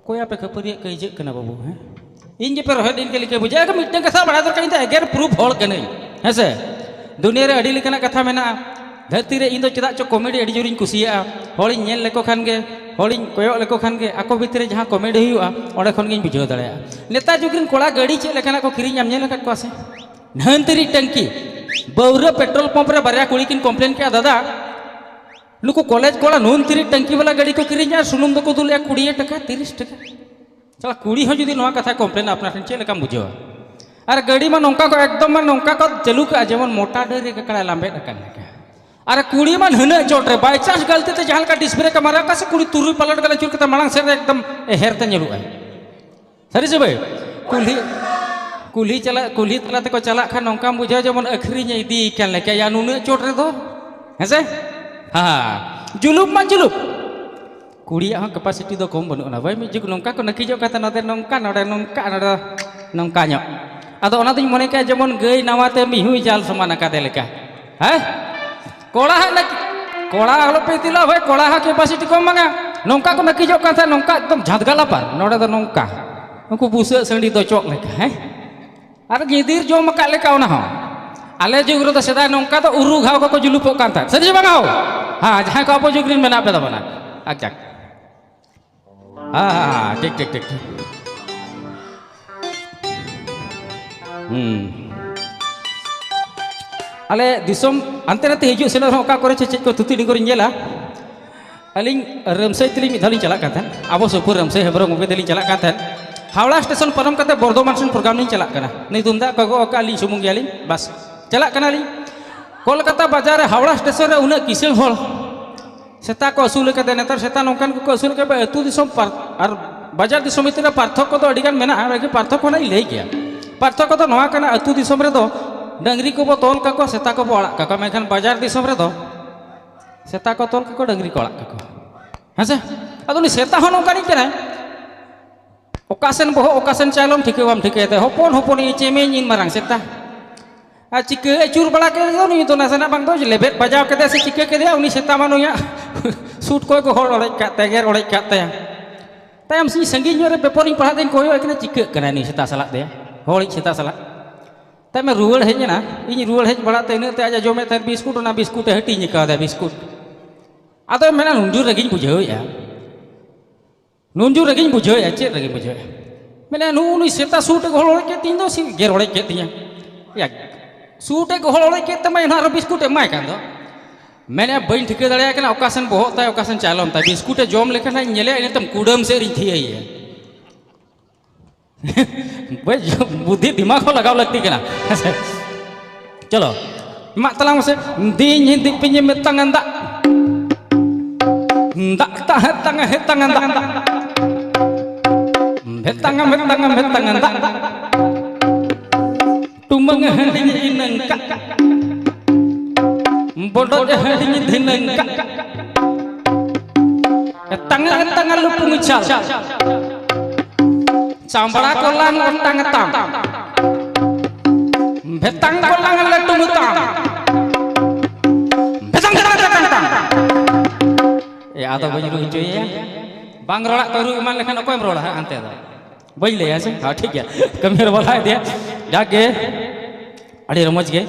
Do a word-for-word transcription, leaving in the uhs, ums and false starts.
ᱚᱠᱚᱭ ᱟᱯᱮ ᱠᱷᱟᱹᱯᱟᱹᱨᱤᱭᱟᱹᱜ ᱠᱟᱹᱭᱡᱟᱹᱜ ᱠᱟᱱᱟ ᱵᱟᱹᱵᱩ, ᱦᱮᱸ? ᱤᱧ ᱜᱮᱯᱮ ᱨᱚᱦᱮᱫ ᱤᱧ ᱠᱟᱹᱞᱤ ᱠᱮ ᱵᱩᱡᱷᱟᱹᱜᱼᱟ᱾ ᱢᱤᱫᱴᱟᱝ ᱠᱟᱛᱷᱟ ᱵᱟᱲᱟᱭ ᱫᱚᱨᱠᱟᱨ, ᱤᱧ ᱫᱚ ᱮᱜᱮᱨ ᱯᱨᱩᱯᱷ ᱦᱚᱲ ᱠᱟᱹᱱᱟᱹᱧ, ᱦᱮᱸ ᱥᱮ? ᱫᱩᱱᱤᱭᱟᱹ ᱨᱮ ᱟᱹᱰᱤ ᱞᱮᱠᱟᱱᱟᱜ ᱠᱟᱛᱷᱟ ᱢᱮᱱᱟᱜᱼᱟ᱾ ᱫᱷᱟᱹᱨᱛᱤ ᱨᱮ ᱤᱧ ᱫᱚ ᱪᱮᱫᱟᱜ ᱪᱚ ᱠᱚᱢᱮᱰᱤ ᱟᱹᱰᱤ ᱡᱳᱨᱤᱧ ᱠᱩᱥᱤᱭᱟᱜᱼᱟ᱾ ᱦᱚᱲᱤᱧ ᱧᱮᱞ ᱞᱮᱠᱚ ᱠᱷᱟᱱ ᱜᱮ, ᱦᱚᱲᱤᱧ ᱠᱚᱭᱚᱜ ᱞᱮᱠᱚ ᱠᱷᱟᱱ ᱜᱮ, ᱟᱠᱚ ᱵᱷᱤᱛᱨᱤ ᱨᱮ ᱡᱟᱦᱟᱸ ᱠᱚᱢᱮᱰᱤ ᱦᱩᱭᱩᱜᱼᱟ, ᱚᱸᱰᱮ ᱠᱷᱚᱱ ᱜᱤᱧ ᱵᱩᱡᱷᱟᱹᱣ ᱫᱟᱲᱮᱭᱟᱜᱼᱟ᱾ ᱱᱮᱛᱟᱨ ᱡᱩᱜᱽ ᱨᱮᱱ ᱠᱚᱲᱟ ᱜᱟᱹᱰᱤ ᱪᱮᱫ ᱞᱮᱠᱟᱱᱟᱜ ᱠᱚ ᱠᱤᱨᱤᱧᱟ, ᱧᱮᱞ ᱟᱠᱟᱫ ᱠᱚᱣᱟ ᱥᱮ? ᱱᱟᱹᱱ ᱛᱤᱨᱤᱡ ᱴᱟᱝᱠᱤ, ᱵᱟᱹᱣᱨᱟᱹ ᱯᱮᱴᱨᱳᱞ ᱯᱟᱢᱯ ᱨᱮ ᱵᱟᱨᱭᱟ ᱠᱩᱲᱤ ᱠᱤᱱ ᱠᱚᱢᱯᱞᱮᱱ ᱠᱮᱫᱼᱟ, "ᱫᱟᱫᱟ, ᱱᱩᱠᱩ ᱠᱚᱞᱮᱡᱽ ᱠᱚᱲᱟ ᱱᱩᱱ ᱛᱤᱨᱤᱡ ᱴᱟᱝᱠᱤ ᱵᱟᱞᱟ ᱜᱟᱹᱰᱤ ᱠᱚ ᱠᱤᱨᱤᱧᱟ, ᱥᱩᱱᱩᱢ ᱫᱚᱠᱚ ᱫᱩᱞᱮᱜᱼᱟ ᱠᱩᱲᱤ ᱴᱟᱠᱟ, ᱛᱤᱨᱤᱥ ᱴᱟᱠᱟ᱾" ᱥᱟᱞᱟ ᱠᱩᱲᱤ ᱦᱚᱸ ᱡᱩᱫᱤ ᱱᱚᱣᱟ ᱠᱟᱛᱷᱟᱭ ᱠᱚᱢᱯᱞᱮᱱᱟ ᱟᱯᱱᱟᱨ ᱴᱷᱮᱱ, ᱪᱮᱫ ᱞᱮᱠᱟᱢ ᱵᱩᱡᱷᱟᱹᱣᱟ? ᱟᱨ ᱜᱟᱹᱰᱤ ᱢᱟ ᱱᱚᱝᱠᱟ ᱠᱚ ᱮᱠᱫᱚᱢ ᱢᱟ ᱱᱚᱝᱠᱟ ᱠᱚ ᱪᱟᱹᱞᱩ ᱠᱟᱜᱼᱟ, ᱡᱮᱢᱚᱱ ᱢᱚᱴᱟ ᱰᱟᱹᱨ ᱨᱮ ᱠᱟᱠᱲᱟ ᱞᱟᱢᱵᱮᱫ ᱟᱠᱟᱱ ᱞᱮᱠᱟ᱾ ᱟᱨ ᱠᱩᱲᱤ ᱢᱟ ᱱᱟᱹᱱᱟᱹᱜ ᱪᱚᱴ ᱨᱮ, by chance ᱜᱟᱹᱞᱛᱤ ᱛᱮ ᱡᱟᱦᱟᱸ ᱞᱮᱠᱟ ᱰᱤᱥᱵᱨᱮᱠ ᱮ ᱢᱟᱨᱟ ᱠᱟᱜ ᱥᱮ, ᱠᱩᱲᱤ ᱛᱩᱨᱩᱭ ᱯᱟᱞᱚᱴ ᱜᱟᱞ ᱟᱹᱪᱩᱨ ᱠᱟᱛᱮ ᱢᱟᱲᱟᱝ ᱥᱮᱫ ᱨᱮ ᱮᱠᱫᱚᱢ ᱮᱦᱮᱨ ᱛᱮ ᱧᱩᱨᱩᱜᱼᱟᱭ᱾ ᱥᱟᱹᱨᱤ ᱥᱮ ᱵᱷᱟᱹᱭ? ᱠᱩᱞᱦᱤ, ᱠᱩᱞᱦᱤ ᱪᱟᱞᱟᱜ, ᱠᱩᱞᱦᱤ ᱛᱟᱞᱟ ᱛᱮᱠᱚ ᱪᱟᱞᱟᱜ ᱠᱷᱟᱱ ᱱᱚᱝᱠᱟᱢ ᱵᱩᱡᱷᱟᱹᱣᱟ ᱡᱮᱢᱚᱱ ᱟᱹᱠᱷᱨᱤᱧ ᱮ ᱤᱫᱤᱭᱮ ᱠᱟᱱ ᱞᱮᱠᱟ, ᱭᱟ ᱱᱩᱱᱟᱹᱜ ᱪᱚᱴ ᱨᱮᱫᱚ, ᱦᱮᱸ ᱥᱮ? ᱦᱮᱸ, ᱡᱩᱞᱩᱯ ᱢᱟ ᱡᱩᱞᱩᱯ᱾ ᱠᱩᱲᱤᱭᱟᱜ ᱦᱚᱸ capacity ᱫᱚ ᱠᱚᱢ ᱵᱟᱹᱱᱩᱜ ᱟᱱᱟ ᱵᱷᱟᱹᱭ, ᱢᱤᱫ ᱡᱩᱜᱽ ᱱᱚᱝᱠᱟ ᱠᱚ ᱱᱟᱹᱠᱤᱡᱚᱜ ᱠᱟᱱ ᱛᱟᱦᱮᱸ, ᱱᱚᱰᱮ ᱱᱚᱝᱠᱟ, ᱱᱚᱰᱮ ᱱᱚᱝᱠᱟ, ᱱᱚᱰᱮ ᱱᱚᱝᱠᱟ ᱧᱚᱜ᱾ ᱟᱫᱚ ᱚᱱᱟ ᱫᱚᱧ ᱢᱚᱱᱮ ᱠᱮᱜᱼᱟ ᱡᱮᱢᱚᱱ ᱜᱟᱹᱭ ᱱᱟᱣᱟ ᱛᱮ ᱢᱤᱦᱩᱭ ᱡᱟᱞ ᱥᱚᱢᱟᱱ ᱟᱠᱟᱫᱮ ᱞᱮᱠᱟ, ᱦᱮᱸ? ᱠᱚᱲᱟ ᱦᱟᱸᱜ ᱱᱟᱹᱠᱤ-, ᱠᱚᱲᱟ ᱟᱞᱚᱯᱮ ᱤᱫᱤ ᱞᱟ ᱵᱷᱟᱹᱭ, ᱠᱚᱲᱟ ᱦᱚᱸ capacity ᱠᱚᱢ ᱵᱟᱝᱟ᱾ ᱱᱚᱝᱠᱟ ᱠᱚ ᱱᱟᱹᱠᱤᱡᱚᱜ ᱠᱟᱱ ᱛᱟᱦᱮᱸᱫ, ᱱᱚᱝᱠᱟ ᱮᱠᱫᱚᱢ ᱡᱷᱟᱫᱜᱟᱞᱟ ᱯᱟᱨ, ᱱᱚᱰᱮ ᱫᱚ ᱱᱚᱝᱠᱟ᱾ ᱩᱱᱠᱩ ᱵᱩᱥᱟᱹᱜ ᱥᱟᱺᱰᱤ ᱫᱚ ᱪᱚᱜ ᱞᱮᱠᱟ, ᱦᱮᱸ? ᱟᱨ ᱜᱤᱫᱤᱨ ᱡᱚᱢ ᱟᱠᱟᱫ ᱞᱮᱠᱟ ᱚᱱᱟ ᱦᱚᱸ᱾ ᱟᱞᱮ ᱡᱩᱜᱽ ᱨᱮᱫᱚ ᱥᱮᱫᱟᱭ ᱱᱚᱝᱠᱟ ᱫᱚ ᱩᱨᱩ ᱜᱷᱟᱣ ᱠᱚᱠᱚ ᱡᱩᱞᱩᱯᱚᱜ ᱠᱟᱱ ᱛᱟᱦᱮᱸᱫ᱾ ᱥᱟᱹᱨᱤ ᱥᱮ ᱵᱟᱝᱟ ᱦᱳ? ᱦᱮᱸ, ᱡᱟᱦᱟᱸᱭ ᱠᱚ ᱟᱵᱚ ᱡᱩᱜᱽ ᱨᱮᱱ ᱢᱮᱱᱟᱜ ᱯᱮ ᱛᱟᱵᱚᱱᱟ᱾ ᱟᱪᱪᱷᱟ᱾ ᱦᱮᱸ, ᱦᱮᱸ, ᱦᱮᱸ, ᱴᱷᱤᱠ, ᱴᱷᱤᱠ, ᱴᱷᱤᱠ, ᱴᱷᱤᱠ᱾ ᱦᱩᱸ᱾ ᱟᱞᱮ ᱫᱤᱥᱚᱢ ᱦᱟᱱᱛᱮ ᱱᱟᱛᱮ ᱦᱤᱡᱩᱜ ᱥᱮᱱᱚᱜ ᱨᱮᱦᱚᱸ ᱚᱠᱟ ᱠᱚᱨᱮ ᱪᱚ ᱪᱮᱫ ᱠᱚ ᱛᱷᱩᱛᱤ ᱰᱤᱸᱜᱚᱨᱤᱧ ᱧᱮᱞᱟ᱾ ᱟᱹᱞᱤᱧ ᱨᱟᱹᱢᱥᱟᱹᱭ ᱛᱮᱞᱤᱧ ᱢᱤᱫ ᱫᱷᱟᱣ ᱞᱤᱧ ᱪᱟᱞᱟᱜ ᱠᱟᱱ ᱛᱟᱦᱮᱸᱫ, ᱟᱵᱚ ᱥᱩᱯᱩᱨ ᱨᱟᱹᱢᱥᱟᱹᱭ ᱦᱮᱢᱵᱨᱚᱢ ᱜᱚᱢᱠᱮ ᱛᱮᱞᱤᱧ ᱪᱟᱞᱟᱜ ᱠᱟᱱ ᱛᱟᱦᱮᱸᱫ᱾ ᱦᱟᱣᱲᱟ ᱥᱴᱮᱥᱚᱱ ᱯᱟᱨᱚᱢ ᱠᱟᱛᱮ ᱵᱚᱨᱫᱷᱚᱢᱟᱱ ᱥᱮᱱ ᱯᱨᱳᱜᱨᱟᱢ ᱞᱤᱧ ᱪᱟᱞᱟᱜ ᱠᱟᱱᱟ᱾ ᱱᱩᱭ ᱛᱩᱢᱫᱟᱜ ᱠᱚ ᱜᱚᱜ ᱟᱠᱟᱫ, ᱟᱹᱞᱤᱧ ᱥᱩᱢᱩᱝ ᱜᱮᱭᱟᱞᱤᱧ, ᱵᱟᱥ᱾ ᱪᱟᱞᱟᱜ ᱠᱟᱱᱟᱞᱤᱧ᱾ ᱠᱳᱞᱠᱟᱛᱟ ᱵᱟᱡᱟᱨ ᱨᱮ ᱦᱟᱣᱲᱟ ᱥᱴᱮᱥᱚᱱ ᱨᱮ ᱩᱱᱟᱹᱜ ᱠᱤᱥᱟᱹᱬ ᱦᱚᱲ, ᱥᱮᱛᱟ ᱠᱚ ᱟᱹᱥᱩᱞ ᱟᱠᱟᱫᱮ, ᱱᱮᱛᱟᱨ ᱥᱮᱛᱟ ᱱᱚᱝᱠᱟᱱ ᱠᱚᱠᱚ ᱟᱹᱥᱩᱞ ᱟᱠᱟᱫ ᱠᱚᱣᱟ, ᱟᱹᱛᱩ ᱫᱤᱥᱚᱢ ᱯᱟᱨ-, ᱟᱨ ᱵᱟᱡᱟᱨ ᱫᱤᱥᱚᱢ ᱵᱷᱤᱛᱤᱨ ᱨᱮ ᱯᱟᱨᱛᱷᱚᱠᱠᱚ ᱫᱚ ᱟᱹᱰᱤ ᱜᱟᱱ ᱢᱮᱱᱟᱜᱼᱟ, ᱞᱮᱠᱤᱱ ᱯᱟᱨᱛᱷᱚᱠᱠᱚ ᱱᱟᱜ ᱤᱧ ᱞᱟᱹᱭ ᱜᱮᱭᱟ᱾ ᱯᱟᱨᱛᱷᱚᱠᱠᱚ ᱫᱚ ᱱᱚᱣᱟ ᱠᱟᱱᱟ, ᱟᱹᱛᱩ ᱫᱤᱥᱚᱢ ᱨᱮᱫᱚ ᱰᱟᱹᱝᱨᱤ ᱠᱚᱵᱚ ᱛᱚᱞ ᱠᱟᱠᱚᱣᱟ, ᱥᱮᱛᱟ ᱠᱚᱵᱚ ᱟᱲᱟᱜ ᱠᱟᱠᱚᱣᱟ, ᱢᱮᱱᱠᱷᱟᱱ ᱵᱟᱡᱟᱨ ᱫᱤᱥᱚᱢ ᱨᱮᱫᱚ ᱥᱮᱛᱟ ᱠᱚ ᱛᱚᱞ ᱠᱟᱠᱚ, ᱰᱟᱹᱝᱨᱤ ᱠᱚ ᱟᱲᱟᱜ ᱠᱟᱠᱚ᱾ ᱦᱮᱸ ᱥᱮ? ᱟᱫᱚ ᱩᱱᱤ ᱥᱮᱛᱟ ᱦᱚᱸ ᱱᱚᱝᱠᱟᱱᱤᱡ ᱠᱟᱱᱟᱭ, ᱚᱠᱟ ᱥᱮᱱ ᱵᱚᱦᱚᱜ, ᱚᱠᱟ ᱥᱮᱱ ᱪᱟᱞᱚᱢ ᱴᱷᱤᱠᱟᱹ ᱵᱟᱢ ᱴᱷᱤᱠᱟᱹᱭ ᱛᱟᱭᱟ᱾ ᱦᱚᱯᱚᱱ ᱦᱚᱯᱚᱱᱤᱡ ᱪᱮᱢᱮᱧ ᱤᱱ ᱢᱟᱨᱟᱝ ᱥᱮᱛᱟ᱾ ᱟᱨ ᱪᱤᱠᱟᱹ ᱟᱹᱪᱩᱨ ᱵᱟᱲᱟ ᱠᱮᱫ ᱫᱚ ᱱᱩᱭ ᱫᱚ ᱱᱟᱥᱮᱱᱟᱜ ᱵᱟᱝ ᱫᱚ ᱞᱮᱵᱮᱫ ᱵᱟᱡᱟᱣ ᱠᱮᱫᱮᱭᱟ ᱥᱮ ᱪᱤᱠᱟᱹ ᱠᱮᱫᱮᱭᱟ, ᱩᱱᱤ ᱥᱮᱛᱟ ᱢᱟ ᱱᱩᱭᱟᱜ ᱥᱩᱴ ᱠᱚᱭ ᱜᱚᱦᱚᱲ ᱚᱲᱮᱡ ᱠᱟᱜ ᱛᱟᱭᱟ, ᱜᱮᱨ ᱚᱲᱮᱡ ᱠᱟᱜ ᱛᱟᱭᱟ᱾ ᱛᱟᱭᱚᱢ ᱥᱮᱫ ᱥᱟᱺᱜᱤᱧ ᱧᱚᱜ ᱨᱮ ᱯᱮᱯᱚᱨᱤᱧ ᱯᱟᱲᱦᱟᱜ ᱛᱮᱧ ᱠᱚᱭᱚᱜ ᱠᱟᱱᱟ, ᱪᱤᱠᱟᱹᱜ ᱠᱟᱱᱟ ᱱᱩᱭ ᱥᱮᱛᱟ ᱥᱟᱞᱟᱜ ᱛᱮ, ᱦᱚᱲᱤᱡ ᱥᱮᱛᱟ ᱥᱟᱞᱟᱜ᱾ ᱛᱟᱭᱚᱢ ᱨᱩᱣᱟᱹᱲ ᱦᱮᱡ ᱮᱱᱟ᱾ ᱤᱧ ᱨᱩᱣᱟᱹᱲ ᱦᱮᱡ ᱵᱟᱲᱟᱜ ᱛᱮ ᱤᱱᱟᱹᱜ ᱛᱮ ᱟᱡ ᱮ ᱡᱚᱢᱮᱫ ᱛᱟᱦᱮᱸᱫ ᱵᱤᱥᱠᱩᱴ, ᱚᱱᱟ ᱵᱤᱥᱠᱩᱴ ᱮ ᱦᱟᱹᱴᱤᱧ ᱟᱠᱟᱫᱟ, ᱵᱤᱥᱠᱩᱴ᱾ ᱟᱫᱚᱭ ᱢᱮᱱᱟ, "ᱱᱩᱱᱡᱩᱨ ᱨᱟᱹᱜᱤᱧ ᱵᱩᱡᱷᱟᱹᱣᱮᱫᱼᱟ, ᱱᱩᱱᱡᱩᱨ ᱨᱟᱹᱜᱤᱧ ᱵᱩᱡᱷᱟᱹᱣᱮᱫᱼᱟ, ᱪᱮᱫ ᱨᱟᱹᱜᱤᱧ ᱵᱩᱡᱷᱟᱹᱣᱮᱫᱼᱟ?" ᱢᱮᱱᱟ, "ᱱᱩᱜᱼᱩ ᱱᱩᱭ ᱥᱮᱛᱟ ᱥᱩᱴ ᱮ ᱜᱚᱦᱚᱲ ᱚᱲᱮᱡ ᱠᱮᱫ ᱛᱤᱧ ᱫᱚ, ᱥᱤ ᱜᱮᱨ ᱚᱲᱮᱡ ᱠᱮᱫ ᱛᱤᱧᱟ᱾ ᱭᱟ, ᱥᱩᱴ ᱮ ᱜᱚᱦᱚᱲ ᱚᱲᱮᱡ ᱠᱮᱫ ᱛᱟᱢᱟ, ᱮᱱᱦᱚᱸ ᱟᱨᱦᱚᱸ ᱵᱤᱥᱠᱩᱴ ᱮ ᱮᱢᱟᱭ ᱠᱟᱱ ᱫᱚ?" ᱢᱮᱱᱮᱫᱼᱟ, "ᱵᱟᱹᱧ ᱴᱷᱤᱠᱟᱹ ᱫᱟᱲᱮᱭᱟᱜ ᱠᱟᱱᱟ, ᱚᱠᱟ ᱥᱮᱱ ᱵᱚᱦᱚᱜ ᱛᱟᱭ, ᱚᱠᱟ ᱥᱮᱱ ᱪᱟᱭᱞᱚᱢ ᱛᱟᱭ᱾ ᱵᱤᱥᱠᱩᱴ ᱮ ᱡᱚᱢ ᱞᱮᱠᱷᱟᱱ ᱦᱟᱸᱜ ᱤᱧ ᱧᱮᱞᱮᱭᱟ, ᱤᱱᱟᱹ ᱛᱟᱭᱚᱢ ᱠᱩᱰᱟᱹᱢ ᱥᱮᱫ ᱨᱤᱧ ᱛᱷᱤᱭᱟᱹᱭᱮᱭᱟ᱾" ᱵᱩᱡᱽ, ᱵᱩᱫᱽᱫᱷᱤ ᱫᱤᱢᱟᱜᱽ ᱦᱚᱸ ᱞᱟᱜᱟᱣ ᱞᱟᱹᱠᱛᱤ ᱠᱟᱱᱟ᱾ ᱦᱮᱸ ᱥᱮ? ᱪᱚᱞᱚ, ᱮᱢᱟᱜ ᱛᱟᱞᱟᱝ ᱢᱮᱥᱮ᱾ ᱫᱤᱧ ᱫᱤᱯᱤᱧ ᱢᱮᱛᱟᱝ ᱫᱟᱜ, ᱫᱟᱜ ᱛᱟᱦᱮᱸ ᱛᱟᱝ ᱦᱮᱛᱟᱝ ᱫᱟᱜ, ᱵᱷᱮᱛᱟᱝ ᱵᱷᱮᱛᱟᱝ ᱵᱷᱮᱛᱟᱝ ᱫᱟᱜ, ᱴᱩᱢᱟᱹᱝ ᱦᱟᱺᱰᱤᱧ ᱤᱱᱟᱹᱝ ᱠᱟᱜ, ᱵᱚᱰᱚᱡ ᱦᱟᱺᱰᱤᱧ ᱫᱷᱤᱱᱟᱹᱝ ᱠᱟᱜ, ᱮᱛᱟᱝ ᱮᱛᱟᱝ ᱞᱩᱯᱩᱝ ᱪᱷᱟᱞ, ᱪᱟᱢᱵᱲᱟ ᱠᱚᱞᱟᱝ ᱚᱴᱟᱝ ᱛᱟᱢ, ᱵᱷᱮᱛᱟᱝ ᱠᱚᱞᱟᱝ ᱞᱟᱹᱴᱩᱢ ᱛᱟᱢ, ᱵᱷᱮᱛᱟᱝ ᱵᱷᱮᱛᱟᱝ ᱵᱷᱮᱛᱟᱝ ᱛᱟᱢ᱾ ᱮ, ᱟᱫᱚ ᱵᱟᱹᱧ ᱨᱩ ᱦᱚᱪᱚᱭᱮᱭᱟ᱾ ᱵᱟᱝ ᱨᱚᱲᱟᱜ ᱠᱚ ᱨᱩ ᱮᱢᱟᱱ ᱞᱮᱠᱷᱟᱱ ᱚᱠᱚᱭᱮᱢ ᱨᱚᱲᱟ ᱦᱟᱸᱜ ᱦᱟᱱᱛᱮ ᱫᱚ? ᱵᱟᱹᱧ ᱞᱟᱹᱭᱟ ᱥᱮ? ᱦᱮᱸ, ᱴᱷᱤᱠ ᱜᱮᱭᱟ᱾ ᱠᱟᱹᱢᱤ ᱦᱚᱨᱟ ᱵᱟᱞᱟ ᱤᱫᱤᱭᱟ᱾ ᱡᱟᱠ ᱜᱮ, ᱟᱹᱰᱤ ᱨᱚᱢᱚᱡᱽ ᱜᱮ᱾